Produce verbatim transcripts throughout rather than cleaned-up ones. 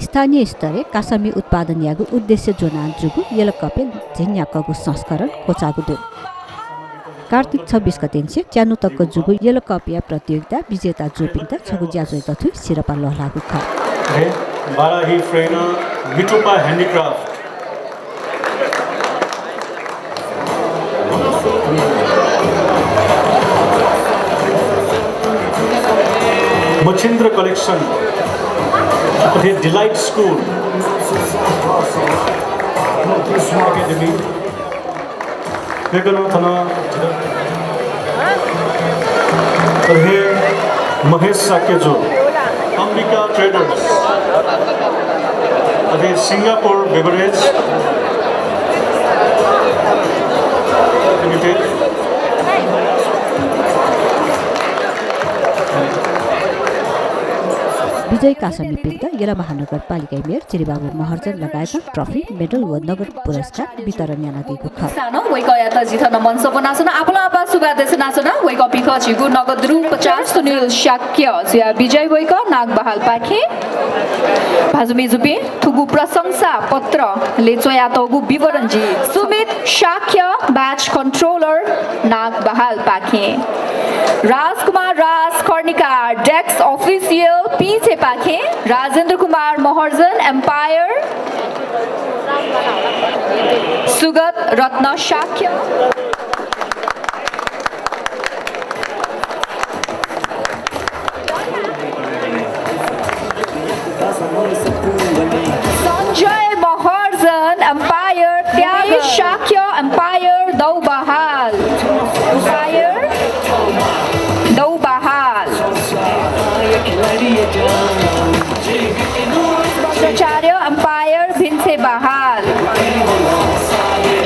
स्थानीय स्तरय् कासामि उत्पादन यायेगु उद्देश्य ज्वनाः जूगु Yellow Cup-या झिंन्याक्वःगु संस्करण क्वचाःगु दु। कार्तिक छब्बिस गतेनिसें च्यान्हु तक जूगु Yellow Cup-या प्रतियोगिता विजेता जूपिन्त छगू ज्याझ्वः दथुइ सिरपाः लःल्हाःगु खः। हे बाराही फ्रेना मिटुपा handicraft। मच्छिन्द्र Collection, अथे Delight School Academy, वय्कलं थन, अथे महेश शाक्य जु, अम्बिका Traders, अथे Singapore Beverage Limited। विजयी कासामिपिन्त यल महानगरपालिकाया मेयर चिरिबाबु महर्जन लगायत trophy, medal व नगद पुरस्कार वितरण यानादीगु खः। सानो वय्कःयात जिं थन मञ्च ब्वनाच्वना, आपालं आपाः सुभाय् देछानाच्वना। वय्कःपिं खः झीगु नगद रु पचास, सुनिल शाक्य जुयाः विजयी वय्कः नागबहालपाखें। भाजु मय्जुपिं, थुगु प्रशंसा पत्रलय् च्वयातःगु विवरण झी सुमित शाक्य, batch controller, नागबहालपाखें। राजकुमार राज कर्णिकार, Dex Official, पीछेपाखें। राजेन्द्र कुमार महर्जन, umpire, सुगत रत्न शाक्य। सञ्जय महर्जन, umpire, त्याग शाक्य, umpire, दौबहाल। Umpire, दौबहाल। बज्राचार्य, umpire, भिन्से बहाल।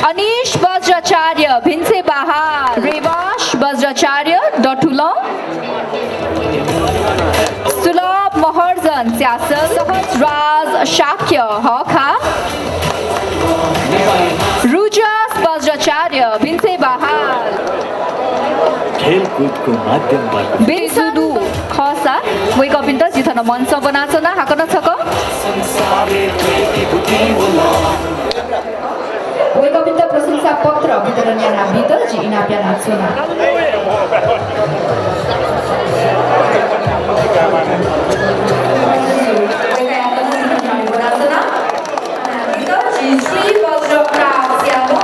अनिश बज्राचार्य, भिन्से बहाल। रेवाश बज्राचार्य, दथुलं। सुलभ महर्जन, च्यासल। सहज राज शाक्य, हखा। रुजस बज्राचार्य, भिन्से बहाल। खेलकुदको माध्यमबाट। बेसुदु खःसा वय्कःपिन्त जिं थन मञ्च ब्वनाच्वना, हाकनं छकः। वय्कःपिन्त प्रशंसा पत्र वितरण यानाबीत जिं इनाप यानाच्वना। वय्कःयात जिं थन ब्वनाच्वना। श्री वज्र प्राप्त यादव।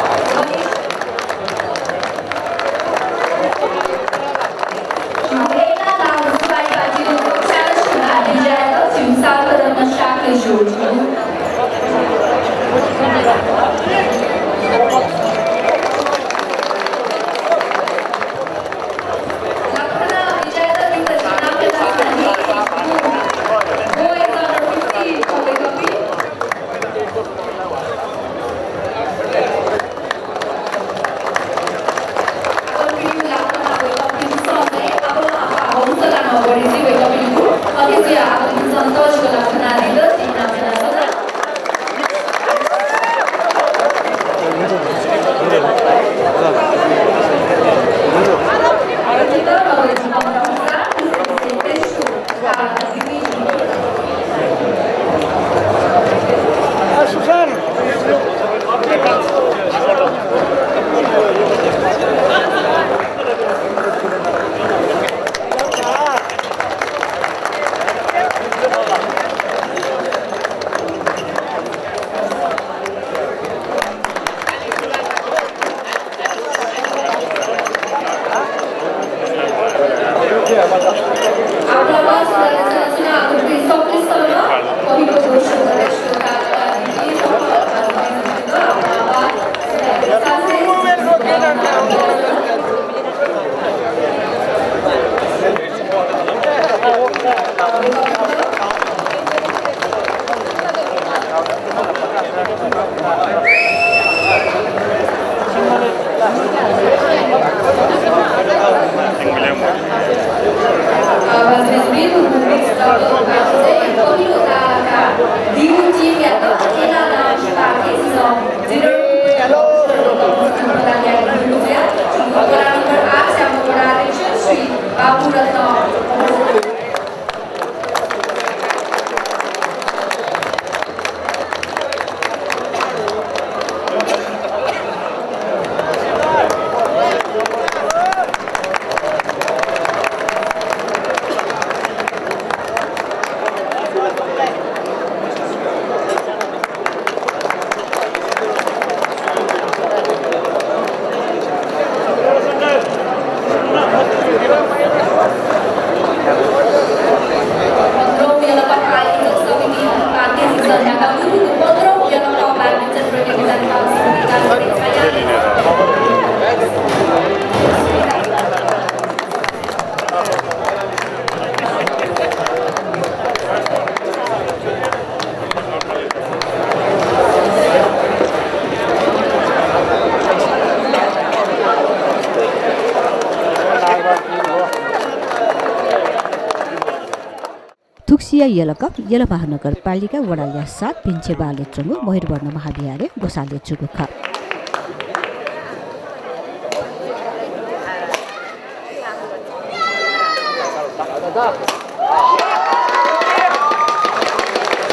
सिया यल कप यल महानगरपालिका वडा ल्याः सात भिंछेबालय् च्वंगु मयूरवर्ण महाविहारय् ग्वसालय् जूगु खः।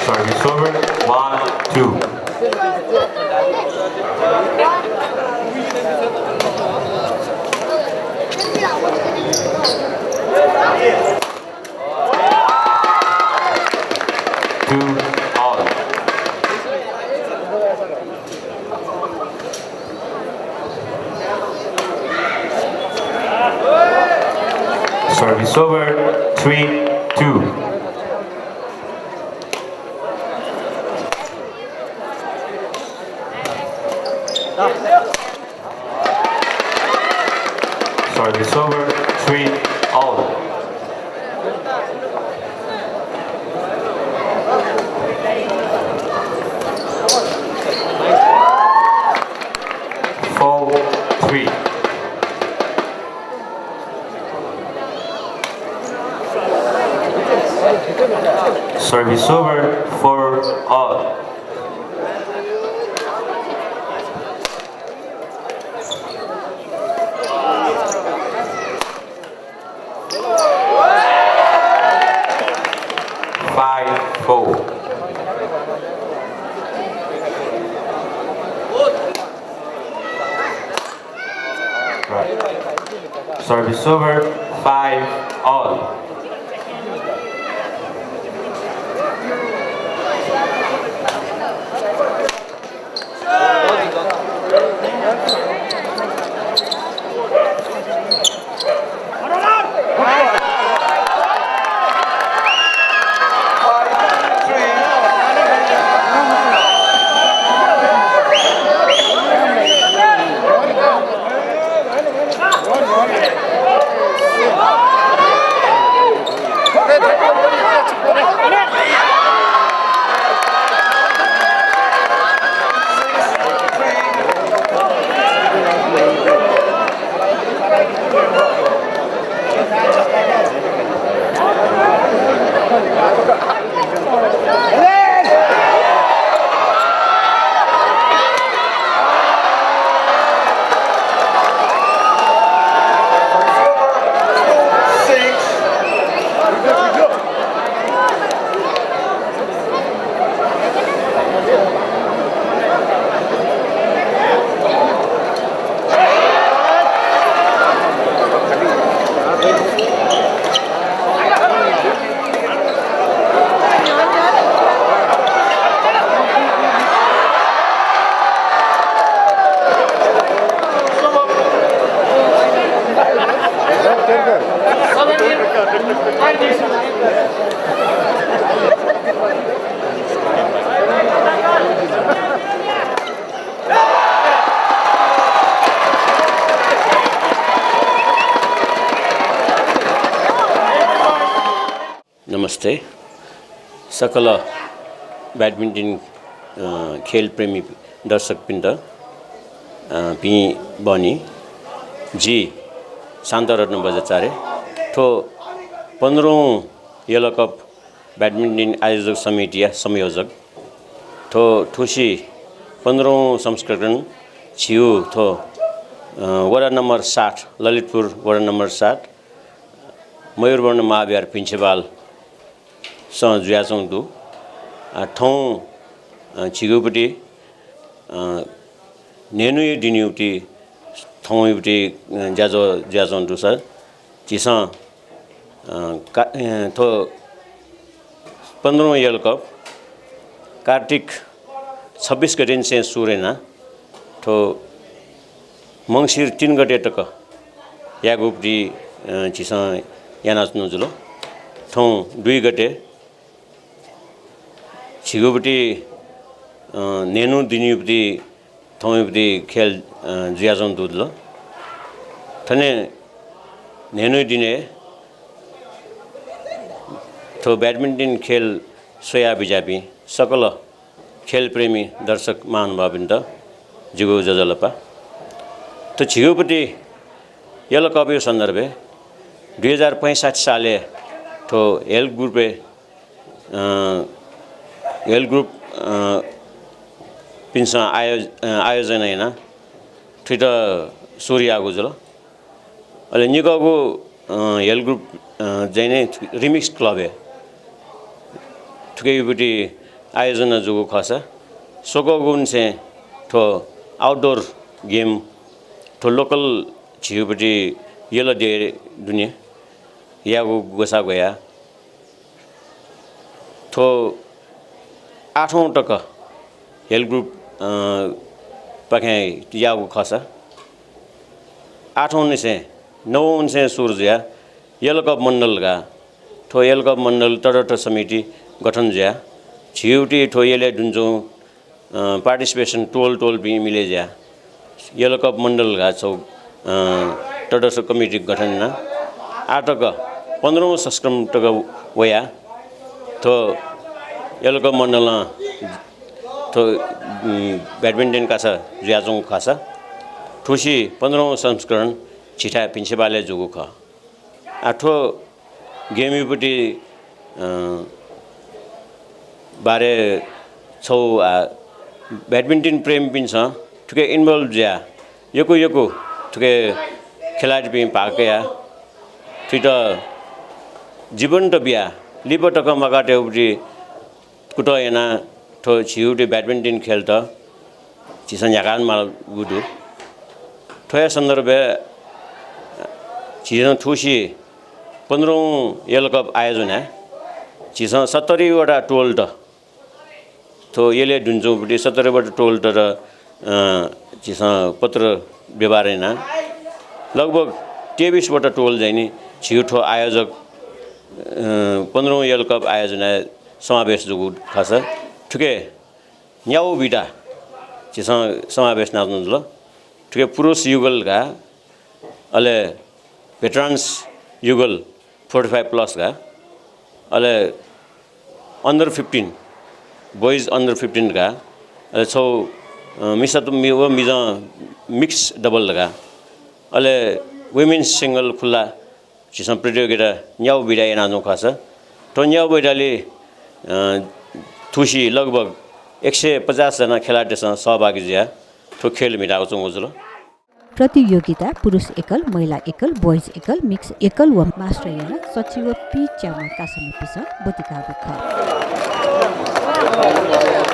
Service over, one, two. Two all. Service over, three two. Service over, three all. Four three. Service over, four all. Five four. Right. Service over, five all. नमस्ते। सकल badminton, अ, खेलप्रेमी दर्शकपिन्त, अ, भिं बहनी। जि शान्तरत्न बज्राचार्य, थ्व पन्ध्रौं यल कप badminton आयोजक समितिया संयोजक। थ्व थुसी पन्ध्रौं संस्करण झीगु थ्व, अ, वडा नम्बर सात, ललितपुर वडा नम्बर सात, मयूरवर्ण महाविहार भिंछेबालसं जुयाच्वंगु दु। आ, थौं, अ, झीगुपट्टि, अ, न्हय्न्हूया दिनयागुपट्टि थौंयागुपट्टि, अ, ज्याझ्वः जुयाच्वंगु दुसा झीसं, अ, का-, अ, थ्व पन्ध्रौं यल कप कार्तिक छब्बिस गतेनिसें सुरु यानाः थ्व मंसिर तीन गते तक यायेगुपट्टि, अ, झीसं यानाच्वनागु जुल। थौं दुई गते झीगुपट्टि, अ, न्हय्न्हू दिनयागुपट्टि थौंयागुपट्टि खेल, अ, जुयाच्वंगु दु जुल। थन न्हय्न्हू दिनय् थ्व badminton खेल स्वया बिज्यापिं सकल खेलप्रेमी दर्शक महानुभावपिन्त जिगु ज्वजलपा। थ्व झीगुपट्टि यल कपया सन्दर्भय् दुई हजार पैंसठ्ठी सालय् थ्व हेल्प ग्रुपय् अ, हेल्थ ग्रुप, अ, पिन्सं आयो-, अ, आयोजना यानाः थुइत सुरु याःगु जुल। अले निकःगु, अ, हेल्थ ग्रुप, अ, चाहिँ नि रिमिक्स क्लबय् थुकियापट्टि आयोजना जूगु खःसा स्वकःगुनिसें थ्व आउटडोर गेम थ्व लोकल झीपट्टि यल देय् दुने यायेगु ग्वसाः ग्वया। थ्व आठौँ तक हेल्थ ग्रुप, अ, पाखें याःगु खःसा आठौँनिसें नवौँनिसें सुरु जुयाः यल कप मण्डल धकाः थ्व यल कप मण्डल तटस्थ समिति गठन जुयाः झीपट्टि थ्व यलय् दुने च्वंगु, अ, पार्टिसिपेसन टोल टोलपिं मिले जुयाः यल कप मण्डल धकाः छगू, अ, तटस्थ कमिटी गठन यानाः आः तक पन्ध्रौँ संस्करण तक वयाः थ्व यल कप मण्डलं थ्व, उम्, ब्याडमिन्टन कासा जुयाच्वंगु खःसा थुसी पन्ध्रौँ संस्करण झीथाय् प्रिन्सिपालय् जूगु खः। आः थ्व गेमयापट्टि, अ, बारे छगू, आ, ब्याडमिन्टन प्रेमीपिन्सं थुके इन्भल्भ जुयाः यक्व यक्व थुके खेलाडीपिं भाग कयाः थुइत जीवन्त बियाः लिपा तक म्वाकातयेगुपट्टि कुतः यानाः थ्व झीगुपट्टि ब्याडमिन्टन खेलत झीसं न्ह्याकाः माःगु दु। थ्वया सन्दर्भय् झीसं थुसी पन्ध्रौँ यल कप आयोजनाय् झीसं सत्तरीवटा टोलत थ्व यलय् दुने च्वंगुपट्टि सत्तरीवटा टोलत, अ, झीसं पत्र व्यवहार यानाः लगभग तेबिसवटा टोल चाहिँ नि झीगु थ्व आयोजक, अ, पन्ध्रौँ यल कप आयोजनाय् समावेश जूगु खःसा थुके न्यागू बिदा झीसं समावेश यानाच्वनागु जुल। थुके पुरुष युगल धकाः, अले भेटरान्स युगल फोर्टी फाइभ प्लस धकाः, अले under fifteen, boys under fifteen धकाः, अले छगू, अ, मिसा त मि-, व मिजं मिक्स डबल धकाः, अले वुमेन्स सिंगल खुल्ला झीसं प्रतियोगिता न्यागू बिदा यानाच्वंगु खःसा थ्व न्यागू बिदालय्, अ, थुसी लगभग एक सय पचास जना खेलाडीतय्सं सहभागी जुयाः थ्व खेल म्हिताच्वंगु जुल। प्रतियोगिता पुरुष एकल, महिला एकल, बोइज एकल, मिक्स एकल व मास्टर यानाः सच्छि व पीच्याम्ह कासामिपिन्सं ब्वति काःगु खः।